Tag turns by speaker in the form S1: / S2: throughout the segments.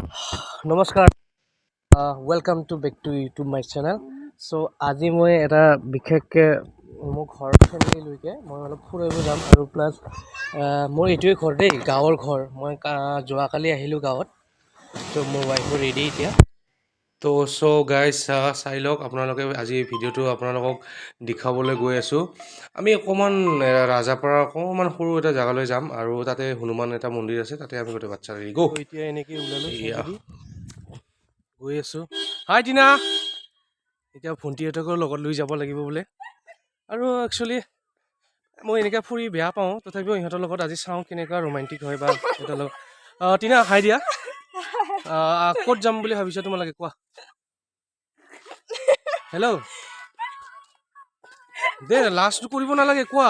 S1: নমস্কাৰ, welcome to back to YouTube my channel. So আজি মই এটা বিশেষকৈ মোৰ ঘৰৰ ফেমিলিলৈকে মই অলপ ফুৰিব যাম আৰু প্লাছ মোৰ এইটোৱে ঘৰ দেই, গাঁৱৰ ঘৰ। মই যোৱাকালি আহিলোঁ গাঁৱত। ত' মোৰ ৱাইফো ৰেডি এতিয়া।
S2: তো চ' গাইজ, চাই লওক আপোনালোকে, আজি ভিডিঅ'টো আপোনালোকক দেখুৱাবলৈ গৈ আছোঁ। আমি অকণমান ৰাজাপাৰা অকণমান সৰু এটা জেগালৈ যাম আৰু তাতে হনুমান এটা মন্দিৰ আছে, তাতে আমি গোটেই বাচ্ছা ৰেডি গ'
S1: এতিয়া এনেকৈ ওলালোঁ।
S2: এয়া।
S1: চাইডেদি গৈ আছোঁ। হাই টিনা। এতিয়া ভণ্টিহঁতকো লগত লৈ যাব লাগিব বোলে। আৰু একচুৱেলি মই এনেকৈ ফুৰি বেয়া পাওঁ, তথাপিও ইহঁতৰ লগত আজি চাওঁ কেনেকুৱা ৰোমান্টিক হয় বা সিহঁতৰ লগত। টিনা, হাই দিয়া। ক'ত যাম বুলি ভাবিছা তোমালোকে, কোৱা। হেল্ল' দে, লাজটো কৰিব নালাগে, কোৱা।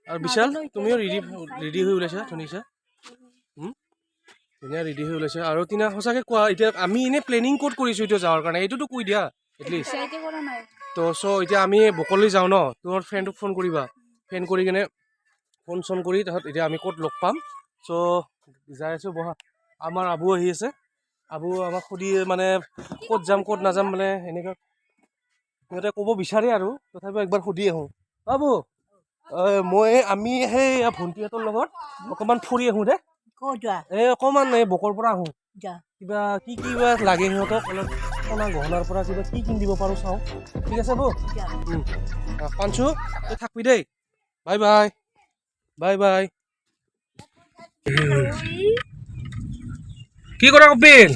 S1: আৰু বিশাল, তুমিও ৰেডি ৰেডি হৈ ওলাইছা, ধুনীয়া ধুনীয়া ৰেডি হৈ ওলাইছে। আৰু টিনা, সঁচাকৈ কোৱা, এতিয়া আমি এনেই প্লেনিং ক'ত কৰিছোঁ এতিয়া যাৱাৰ কাৰণে, এইটোতো কৈ দিয়া এটলিষ্ট।
S3: এতিয়া কৰা নাই।
S2: তো চ' এতিয়া আমি বকলৈ যাওঁ ন? তোমাৰ ফ্ৰেণ্ডটোক ফোন কৰিবা। ফোন কৰি কিনে, ফোন চোন কৰি তাৰপিছত এতিয়া আমি ক'ত লগ পাম। চ' যাই আছোঁ, বহা। আমাৰ আবু আহি আছে। আবু আমাক সুধি মানে ক'ত যাম ক'ত নাযাম, মানে এনেকুৱা সিহঁতে ক'ব বিচাৰে আৰু তথাপিও একবাৰ সুধি আহোঁ। আবু, মই আমি সেই ভণ্টিহঁতৰ লগত অকণমান ফুৰি আহোঁ দে।
S4: ক'ত যোৱা?
S2: এই অকণমান এই বকৰ পৰা আহোঁ।
S4: যা।
S2: কিবা কি কিবা লাগে সিহঁতক, অলপ সোণা গহনাৰ পৰা কিবা কি কিনি দিব পাৰোঁ চাওঁ। ঠিক আছে বৌ।
S4: যা।
S2: পাঞ্চু, তই থাকবি দেই। Bye bye, bye bye. কি কৰা কপিল?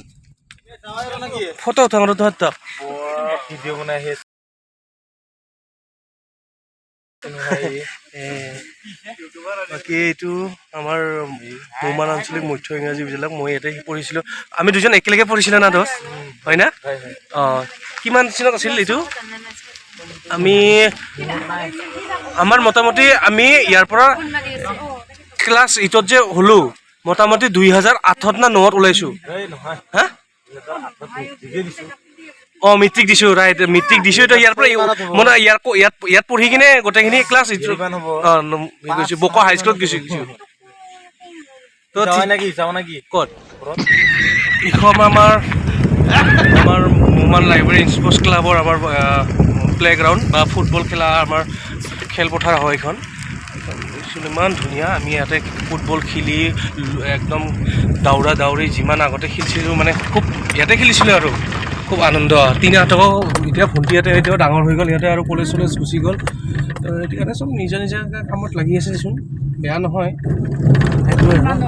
S2: ফটো উঠাওঁ তোহাৰ তাক।
S5: ভিডিঅ' বনাই আহি।
S2: বাকী এইটো আমাৰ মোমান আঞ্চলিক মধ্য ইংৰাজী বিদ্যালয়। মই ইয়াতে পঢ়িছিলোঁ। আমি দুজন একেলগে পঢ়িছিলোঁ না দোস্ত, হয় না? অঁ, কিমান চনত আছিল এইটো? আমি আমাৰ মোটামুটি আমি ইয়াৰ পৰা ক্লাছ এইটত যে হ'লোঁ, মোটামুটি 2008ত না 9ত ওলাইছোঁ। হা, অঁ, মেট্ৰিক দিছোঁ, ৰাইট, মেট্ৰিক দিছোঁ। এতিয়া ইয়াৰ পৰা মানে ইয়াৰ ইয়াত ইয়াত পঢ়ি কিনে গোটেইখিনি ক্লাছ এইটো অঁ গৈছোঁ, বকো হাইস্কুলত গৈছোঁ। তো
S5: নেকি, যাওঁ নেকি?
S2: ক'ত এইখন আমাৰ আমাৰ মোমান লাইব্ৰেৰী স্পৰ্টছ ক্লাবৰ আমাৰ প্লে'গ্ৰাউণ্ড বা ফুটবল খেলা আমাৰ খেলপথাৰ হয় এইখন। এইখন ইমান ধুনীয়া। আমি ইয়াতে ফুটবল খেলি একদম দাউৰা দাউৰি যিমান আগতে খেলিছিলোঁ, মানে খুব ইয়াতে খেলিছিলোঁ আৰু খুব আনন্দ। তিনিহঁতকো এতিয়া ভণ্টিহঁতে এতিয়াও ডাঙৰ হৈ গ'ল, সিহঁতে আৰু কলেজ চলেজ গুচি গ'ল। তো সেইটো কাৰণে চব নিজৰ নিজৰ কামত লাগি আছে দেচোন, বেয়া নহয়, সেইটোৱে আৰু।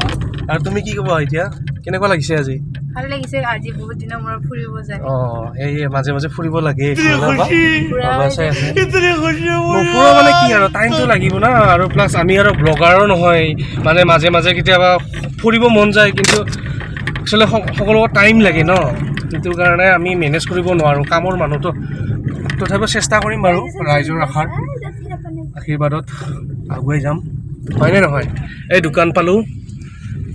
S2: আৰু তুমি কি ক'বা এতিয়া, কেনেকুৱা লাগিছে আজি?
S3: ভাল লাগিছে, আজি বহুত দিনৰ মূৰত ফুৰিব যায়।
S2: অঁ, সেই মাজে মাজে ফুৰিব লাগে।
S3: ফুৰা।
S2: বাবা চাই আছে। নুফুৰা মানে কি আৰু, টাইমটো লাগিব না। আৰু প্লাছ আমি আৰু ব্লগাৰো নহয়, মানে মাজে মাজে কেতিয়াবা ফুৰিব মন যায়, কিন্তু আচলতে সকলো টাইম লাগে ন, সেইটো কাৰণে আমি মেনেজ কৰিব নোৱাৰোঁ, কামৰ মানুহটো। তথাপিও চেষ্টা কৰিম বাৰু, ৰাইজৰ আশাৰ আশীৰ্বাদত আগুৱাই যাম, হয়নে নহয়? এই দোকান পালোঁ,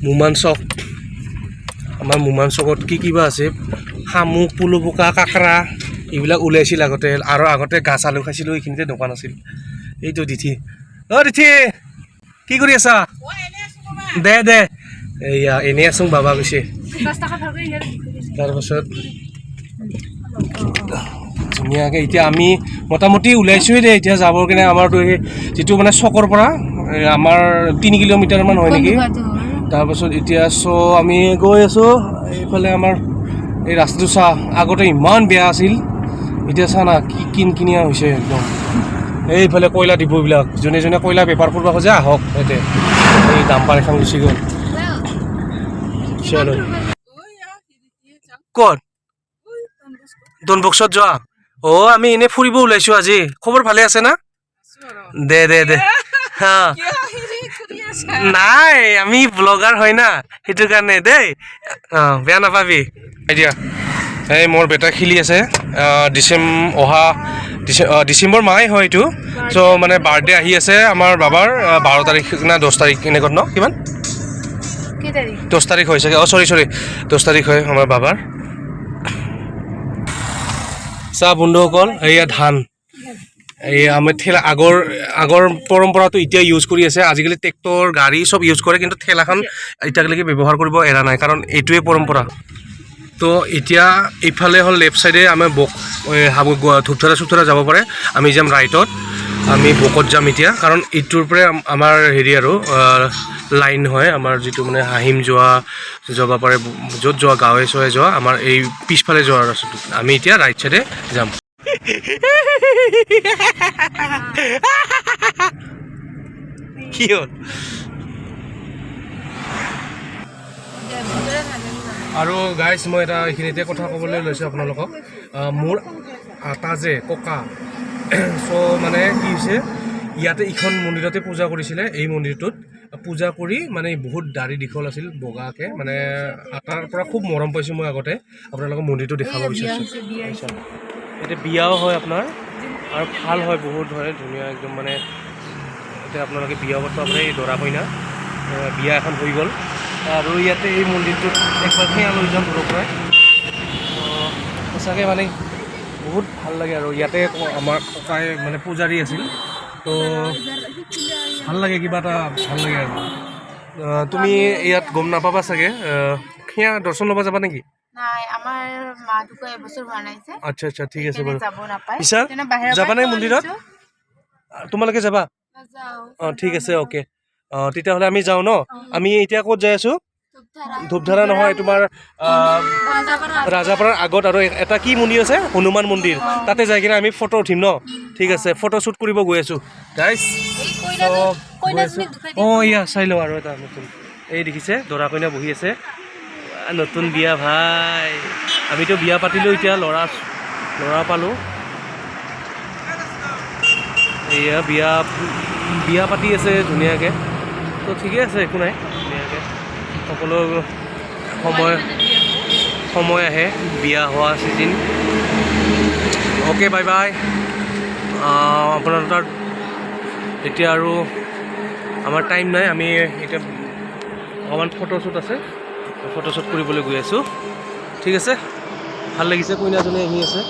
S2: মোমান চক। আমাৰ মোমান চকত কি কিবা আছে, শামুক, পলু পোকা, কাঁকৰা এইবিলাক ওলাইছিল আগতে। আৰু আগতে গাছ আলু খাইছিলোঁ, এইখিনিতে দোকান আছিল। এইটো দিথি। অ' দিথি, কি কৰি আছা? দে দে, এইয়া এনেই আছোঁ বাবা কৈছে।
S3: 10 টকা ভালকৈ।
S2: তাৰপাছত ধুনীয়াকৈ এতিয়া আমি মোটামুটি ওলাইছোঁৱেই দেই। এতিয়া যাবৰ কাৰণে আমাৰতো এই যিটো মানে চকৰ পৰা এই আমাৰ 3 কিলোমিটাৰমান হয় নেকি। তাৰপাছত এতিয়া চ' আমি গৈ আছোঁ। এইফালে আমাৰ এই ৰাস্তাটো চা, আগতে ইমান বেয়া আছিল, এতিয়া চা না কি কিনকিনীয়া হৈছে একদম। এইফালে কয়লা ডিপুবিলাক, যোনে যোনে কয়লা বেপাৰ কৰিব খোজে আহক ইয়াতে। এই ডাম্পাৰ এখন গুচি গ'ল। চলো, ক'ত? ডন বক্সত যোৱা? অ', আমি এনেই ফুৰিব ওলাইছোঁ আজি। খবৰ ভালে আছে না? দে দে দে। হা, নাই, আমি ব্লগাৰ হয় না, সেইটো কাৰণে দেই। অঁ, বেয়া নাপাবি। এতিয়া এই মোৰ বেটা খেলি আছে। অহা ডিচেম্বৰ মাহেই হয় এইটো। চ' মানে বাৰ্থডে আহি আছে আমাৰ বাবাৰ, 12 তাৰিখ না 10 তাৰিখ এনেকুৱা ন? কিমান?
S3: কেই তাৰিখ?
S2: 10 তাৰিখ হয় চাগে। অঁ, চৰি চৰি, 10 তাৰিখ হয় আমাৰ বাবাৰ। চা বন্ধুসকল, এইয়া ধান। এই আমাৰ ঠেলা আগৰ আগৰ পৰম্পৰাটো এতিয়া ইউজ কৰি আছে। আজিকালি ট্ৰেক্টৰ, গাড়ী চব ইউজ কৰে, কিন্তু ঠেলাখন এতিয়ালৈকে ব্যৱহাৰ কৰিব এৰা নাই, কাৰণ এইটোৱে পৰম্পৰা। তো এতিয়া এইফালে হ'ল লেফ্ট ছাইডে আমাৰ বক এই ধূপধৰা চুপধৰা যাব পাৰে। আমি যাম ৰাইটত, আমি বকত যাম এতিয়া, কাৰণ এইটোৰ পৰাই আমাৰ হেৰি আৰু লাইন হয়। আমাৰ যিটো মানে হাহিম যোৱা যাব পাৰে, য'ত যোৱা গাঁৱে চাৱে যোৱা, আমাৰ এই পিছফালে যোৱাৰ ৰাস্তাটো। আমি এতিয়া ৰাইট ছাইডে যাম। কি হ'ল? আৰু গাইজ, মই এটা এইখিনিতে কথা ক'বলৈ লৈছোঁ আপোনালোকক। মোৰ আতা যে ককা, চ' মানে কি হৈছে, ইয়াতে ইখন মন্দিৰতে পূজা কৰিছিলে। এই মন্দিৰটোত পূজা কৰি মানে বহুত দাড়ি দীঘল আছিল, বগাকৈ। মানে আতাৰ পৰা খুব মৰম পাইছোঁ মই আগতে। আপোনালোকক মন্দিৰটো দেখাব বিচাৰিছোঁ। ইয়াতে বিয়াও হয় আপোনাৰ, আৰু ভাল হয়, বহুত হয়, ধুনীয়া একদম। মানে এতিয়া আপোনালোকে বিয়াও পাতিব পাৰে। এই দৰা কইনা বিয়া এখন হৈ গ'ল। আৰু ইয়াতে এই মন্দিৰটোত একবাৰ সেৱা লৈ যাম দূৰৰ পৰাই। সঁচাকৈ মানে বহুত ভাল লাগে। আৰু ইয়াতে আমাৰ ককাই মানে পূজাৰী আছিল, তো ভাল লাগে, কিবা এটা ভাল লাগে। আৰু তুমি ইয়াত গম নাপাবা চাগে। সেয়া দৰ্শন ল'ব যাবা নেকি?
S3: নাই, আমাৰ মা ঢুকুৱা এবছৰ হোৱা নাই যে।
S2: আচ্ছা আচ্ছা, ঠিক আছে বাৰু।
S3: সেইকাৰণে যাব নাপায়।
S2: বিশাল,
S3: তেনে বাহিৰৰ
S2: যাবানে
S3: পৰাই
S2: মন্দিৰত?
S3: আনিছো।
S2: তোমালোকে যাবা?
S3: নাযাওঁ।
S2: অঁ, ঠিক আছে, অ'কে। অঁ, তেতিয়াহ'লে আমি যাওঁ ন? আমি এতিয়া ক'ত যাই আছোঁ?
S3: ধূপধাৰা।
S2: ধূপধাৰা নহয়, তোমাৰ ৰাজাপাৰাৰ আগত আৰু এটা কি মন্দিৰ আছে, হনুমান মন্দিৰ, তাতে যাই কিনে আমি ফটো উঠিম ন? ঠিক আছে, ফটো শ্বুট কৰিব গৈ আছোঁ গাইজ।
S3: এই কইনাজনীক দুখাই
S2: অঁ, এয়া চাই লওঁ। আৰু এটা নতুন এই দেখিছে, দৰা কইনা বহি আছে। নতুন বিয়া ভাই। আমিতো বিয়া পাতিলোঁ, এতিয়া ল'ৰা ল'ৰা পালোঁ। এয়া বিয়া বিয়া পাতি আছে ধুনীয়াকৈ। তো ঠিকে আছে, একো নাই, ধুনীয়াকৈ সকলো সময় সময় আহে বিয়া হোৱা ছিজন। Okay, bye bye. আপোনাৰ তাত এতিয়া আৰু আমাৰ টাইম নাই। আমি এতিয়া অকণমান ফটোশ্বুট আছে, ফটোশ্বুট কৰিবলৈ গৈ আছোঁ। ঠিক আছে, ভাল লাগিছে। কইনাজনী আহি আছে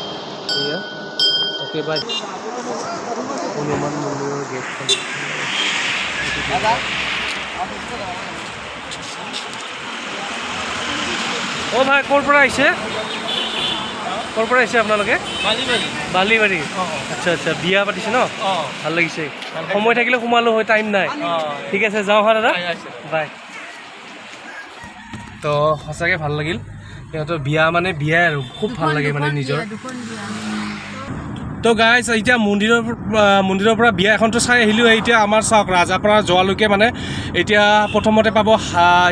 S2: এয়া। Okay, bye. Hanuman মন্দিৰৰ গেটখন। অ' ভাই, ক'ৰ পৰা আহিছে? ক'ৰ পৰা আহিছে আপোনালোকে? বালিবাৰী। আচ্ছা আচ্ছা, বিয়া পাতিছে ন? ভাল লাগিছে। সময় থাকিলে সোমালো হয়, টাইম নাই। ঠিক আছে, যাওঁ হা দাদা, বাই। তো সঁচাকৈ ভাল লাগিল। সিহঁতৰ বিয়া মানে বিয়াই আৰু খুব ভাল লাগে মানে নিজৰ।
S3: দুখন বিয়া।
S2: তো গাইজ, এতিয়া মন্দিৰৰ পৰা বিয়া এখনতো চাই আহিলোঁ। এতিয়া আমাৰ চাওক, ৰাজাপাৰা যোৱালৈকে মানে এতিয়া প্ৰথমতে পাব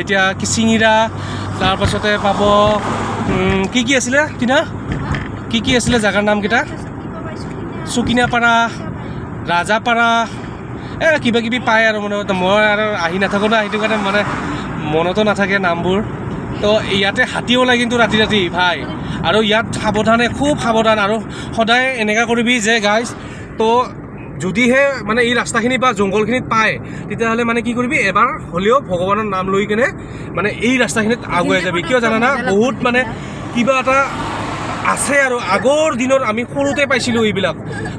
S2: এতিয়া চিঙিৰা, তাৰপাছতে পাব কি কি আছিলে টিনা? কি কি আছিলে জেগাৰ নামকেইটা? চুকিনাপাৰা, ৰাজাপাৰা, এই কিবা কিবি পায় আৰু। মানে মই আৰু আহি নাথাকোঁ না, সেইটো কাৰণে মানে মনতো নাথাকে নামবোৰ। তো ইয়াতে হাতী ওলায় কিন্তু ৰাতি ৰাতি ভাই। আৰু ইয়াত সাৱধানে, খুব সাৱধান। আৰু সদায় এনেকুৱা কৰিবি যে গাইজ, তো যদিহে মানে এই ৰাস্তাখিনি বা জংঘলখিনিত পায়, তেতিয়াহ'লে মানে কি কৰিবি, এবাৰ হ'লেও ভগৱানৰ নাম লৈ কেনে মানে এই ৰাস্তাখিনিত আগুৱাই যাবি। কিয় জানানা? বহুত মানে কিবা এটা আছে আৰু আগৰ দিনত আমি সৰুতে পাইছিলোঁ এইবিলাক।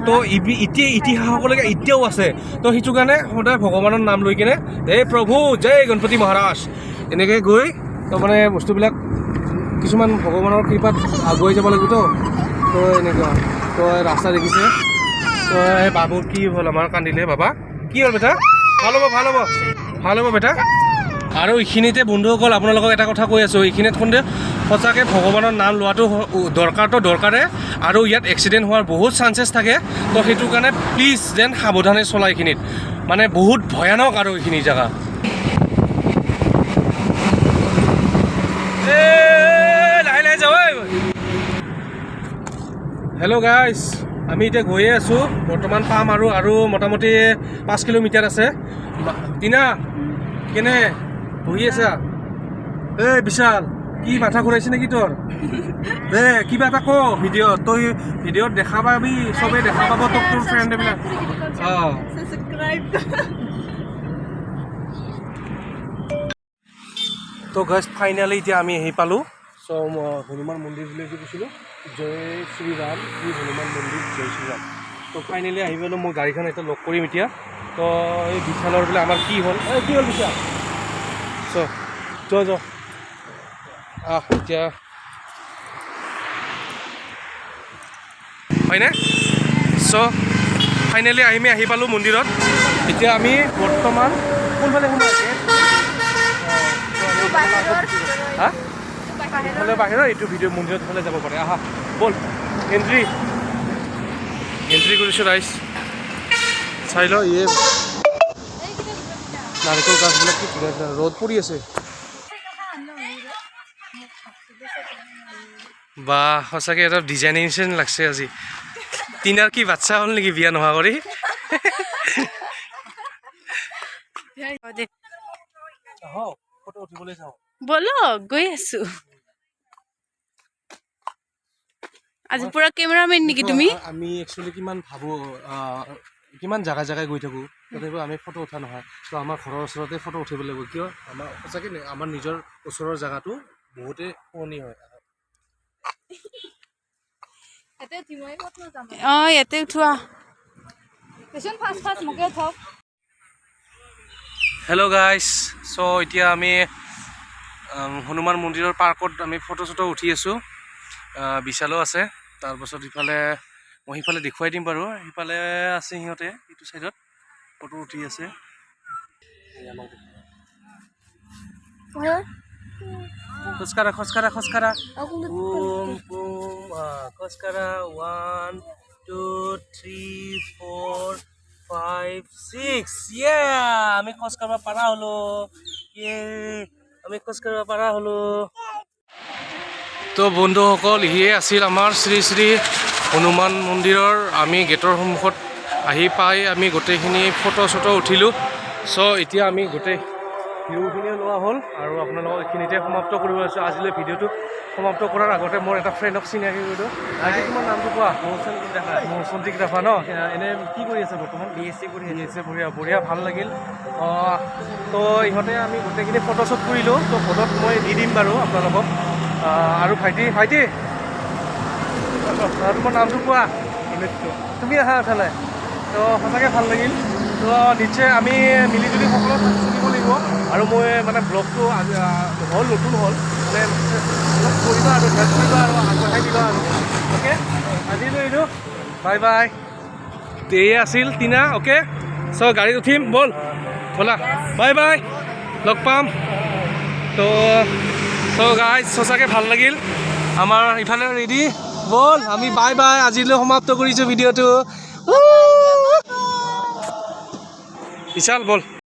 S2: তো এতিয়া ইতিহাসকলকে এতিয়াও আছে। তো সেইটো কাৰণে সদায় ভগৱানৰ নাম লৈ কেনে, হে প্ৰভু, জয় গণপতি মহাৰাজ, এনেকৈ গৈ তো মানে বস্তুবিলাক কিছুমান ভগৱানৰ কৃপাত আগুৱাই যাব লাগিবতো। তো এনেকুৱা। তো ৰাস্তা দেখিছে। তো এই বাবুৰ কি হ'ল আমাৰ, কান্দিলে বাবা? কি হ'ল বেটা? ভাল হ'ব, ভাল হ'ব, ভাল হ'ব বেটা। আৰু এইখিনিতে বন্ধুসকল, আপোনালোকক এটা কথা কৈ আছোঁ, এইখিনিত কোনতে সঁচাকৈ ভগৱানৰ নাম লোৱাটো দৰকাৰটো দৰকাৰে। আৰু ইয়াত এক্সিডেণ্ট হোৱাৰ বহুত চান্সেছ থাকে। তো সেইটো কাৰণে প্লিজ যেন সাৱধানে চলা এইখিনিত, মানে বহুত ভয়ানক আৰু এইখিনি জেগা। লাহে লাহে যাওঁ। হেল্ল' গাইজ, আমি এতিয়া গৈয়ে আছোঁ, বৰ্তমান পাম আৰু আৰু মোটামুটি 5 কিলোমিটাৰ আছে। টিনা, কেনে বহি আছা? এই বিশাল, কি মাথা ঘূৰাইছে নেকি তোৰ? দে কিবা এটা ক ভিডিঅ'ত, তই ভিডিঅ'ত দেখা পাবি, চবে দেখা পাব তোক, তোৰ ফ্ৰেণ্ডবিলাক। অঁ, তো গাইজ, ফাইনেলি এতিয়া আমি আহি পালোঁ। চ' হনুমান মন্দিৰ বুলি যে কৈছিলোঁ, জয় শ্ৰীৰাম, শ্ৰী হনুমান মন্দিৰ, জয় শ্ৰীৰাম। তো ফাইনেলি আহি পেলাই মই গাড়ীখন এতিয়া লক কৰিম এতিয়া। তো এই বিশালৰ বোলে আমাৰ কি হ'ল, এই কি হ'ল বিশাল? চ' যোৱা যোৱা। আহ, এতিয়া হয়নে? চ' ফাইনেলি আমি আহি পালোঁ মন্দিৰত। এতিয়া আমি বৰ্তমান কোনফালে সোমাই আছে? হা, ইফালে বাহিৰৰ এইটো ভিডিঅ' মন্দিৰত ফালে যাব পাৰে। আহা, ব'ল। এণ্ট্ৰি এণ্ট্ৰি কৰিছোঁ ৰাইজ, চাই ল। ইয়ে নাৰিকল গাছবিলাক কি ধুনীয়া ধুনীয়া, ৰ'দ পৰি আছে। বা, সঁচাকৈ এটা ডিজাইনিং যেন লাগছে আজি। তিনাৰ কি বাচ্ছা হ'ল নেকি বিয়া নোহোৱা কৰি? আহক, ফটো উঠিবলৈ যাওঁ।
S3: ব'লক, গৈ আছো। আজি পুৰা কেমেৰামেন নেকি তুমি?
S2: আমি একচুৱেলি কিমান ভাবোঁ, কিমান জেগাই জেগাই গৈ থাকোঁ, তথাপিও আমি ফটো উঠা নহয়। তো আমাৰ ঘৰৰ ওচৰতে ফটো উঠিব লাগিব। কিয়? আমাৰ সঁচাকৈ আমাৰ নিজৰ ওচৰৰ জেগাটো বহুতেই শুৱনি হয়।
S3: অঁ, ইয়াতে উঠোৱা।
S2: হেল্ল' গাইজ, চ' এতিয়া আমি হনুমান মন্দিৰৰ পাৰ্কত আমি ফটো চটো উঠি আছোঁ। বিশালো আছে। তাৰপাছত ইফালে মই সিফালে দেখুৱাই দিম বাৰু, সিফালে আছে সিহঁতে, ইটো চাইডত ফটো উঠি আছে। এই আমাক দেখুৱাই। খোজকাঢ়া, খোজকাঢ়া, খোজকাঢ়া। বুম বুম, খোজকাঢ়া। 1, 2, 3, 4, 5, 6। ইয়ে, আমি খোজকাঢ়িব পাৰা হ'লো। ইয়ে, আমি খোজকাঢ়িব পাৰা হ'লো। তো বন্ধুসকল, সিয়ে আছিল আমাৰ শ্ৰী শ্ৰী হনুমান মন্দিৰৰ। আমি গেটৰ সন্মুখত আহি পাই আমি গোটেইখিনি ফটো চটো উঠিলোঁ। চ' এতিয়া আমি গোটেই ভিউখিনিও লোৱা হ'ল আৰু আপোনালোকক এইখিনিতে সমাপ্ত কৰিব লৈছোঁ আজিলৈ। ভিডিঅ'টো সমাপ্ত কৰাৰ আগতে মোৰ এটা ফ্ৰেণ্ডক চিনাকি কৰি দিওঁ। ভাইটি, তোমাৰ নামটো কোৱা। মৌচন্তিক ৰাভা ন? এনে কি কৰি আছে বৰ্তমান?
S5: বিএছচি কৰি।
S2: বি এছ চি, বঢ়িয়া বঢ়িয়া, ভাল লাগিল। অঁ, তো ইহঁতে আমি গোটেইখিনি ফটোশ্বুট কৰিলোঁ। তো ফটোত মই দি দিম বাৰু আপোনালোকক। আৰু ভাইটি, ভাইটি, তোমাৰ নামটো কোৱা। তুমি আহা এফালে। তো সঁচাকৈ ভাল লাগিল। তো নিশ্চয় আমি মিলি জুলি সকলো চলিব লাগিব। আৰু মই মানে ব্লগটো আজি হ'ল, নতুন হ'ল, মানে অলপ কৰিবা আৰু হেল্প কৰিবা আৰু আগবঢ়াই দিবা আৰু। অ'কে, আজিলৈ এইটো, বাই বাই। এয়ে আছিল টিনা। অ'কে, চ' গাড়ীত উঠিম, ব'ল ব'লা। বাই বাই, লগ পাম। তো চ' গাইজ, সঁচাকৈ ভাল লাগিল। আমাৰ ইফালে ৰেডি, ব'ল আমি। বাই বাই, আজিলৈ সমাপ্ত কৰিছোঁ ভিডিঅ'টো। বিশাল, ব'ল।